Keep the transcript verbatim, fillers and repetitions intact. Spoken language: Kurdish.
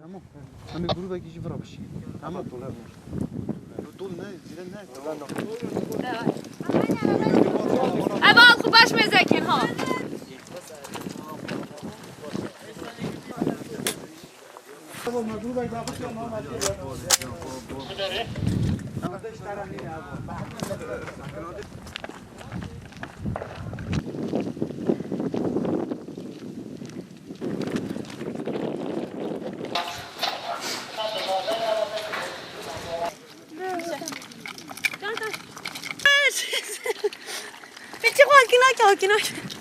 Tamam. Em ê grûbekî jî vira bişî. Tamam. Dol ne, zîre ne. Ev al xwe baş mêzekin ha. Peki, xwakî nake, xwakî nake.